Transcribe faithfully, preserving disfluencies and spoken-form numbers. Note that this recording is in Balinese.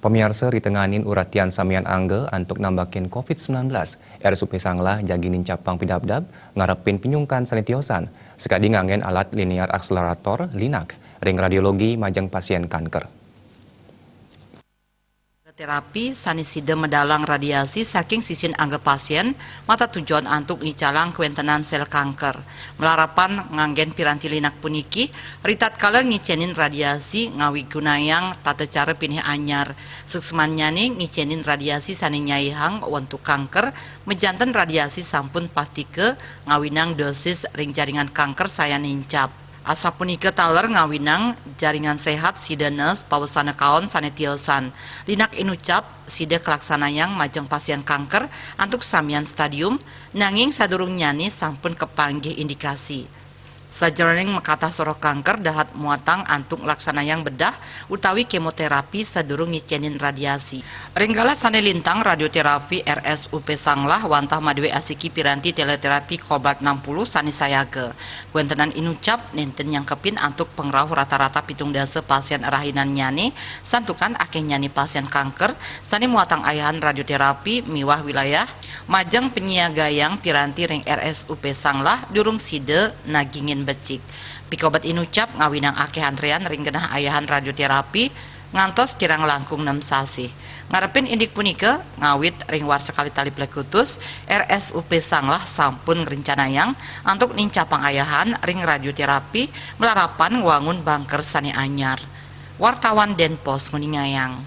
Pamiarsa, ri tenganin uratian samian angga antuk nambakin covid sembilan belas, R S U P Sanglah jagi nincapang pidabdab ngarepin pinyungkan sane tiosan, sakadi nganggen alat linear accelerator, linak, ring radiologi majeng pasien kanker. Terapi sane sida medalang radiasi saking sisin angga pasien mata tujuan antuk ngicalang kawentenan sel kanker. Malarapan nganggen piranti linak puniki, ritatkala ngicenin radiasi ngawigunayang tata cara pinih anyar. Suksmannyane ngicenin radiasi sane nyaihang wentuk kanker, majanten radiasi sampun pastika ngawinang dosis ring jaringan kanker sayan nincap. Asapunika taler ngawinang jaringan sehat sida nurse pawesana kaon sane tiosan. Linak inucap sida kalaksanayang majeng pasien kanker antuk samian stadium, nanging sadurungnyane sampun kapanggih indikasi. Sajeroning makatah soroh kanker dahat muatang antuk nglaksanayang bedah utawi kemoterapi sadurung ngicenin radiasi. Ring galah sane lintang, radioterapi R S U P Sanglah wantah maduwe asiki piranti teleterapi Cobalt enam puluh sane sayaga. Kawentenan inucap nenten nyangkepin antuk pangrauh rata-rata pitung dasa pasien rahinannyane, santukan akehnyane pasien kanker sane muatang ayahan radioterapi miwah wilayah majeng panyiagayang piranti ring R S U P Sanglah durung sida nagingin becik. Pikobet inucap ngawinang akeh antrean ring genah ayahan radioterapi ngantos kirang langkung nem sasih. Ngarepin indik punika, ngawit ring warsa kalih tali plekutus, R S U P Sanglah sampun ngrencanayang antuk nincapang ayahan ring radioterapi malarapan ngwangun bunker sane anyar. Wartawan Denpos nguningayang.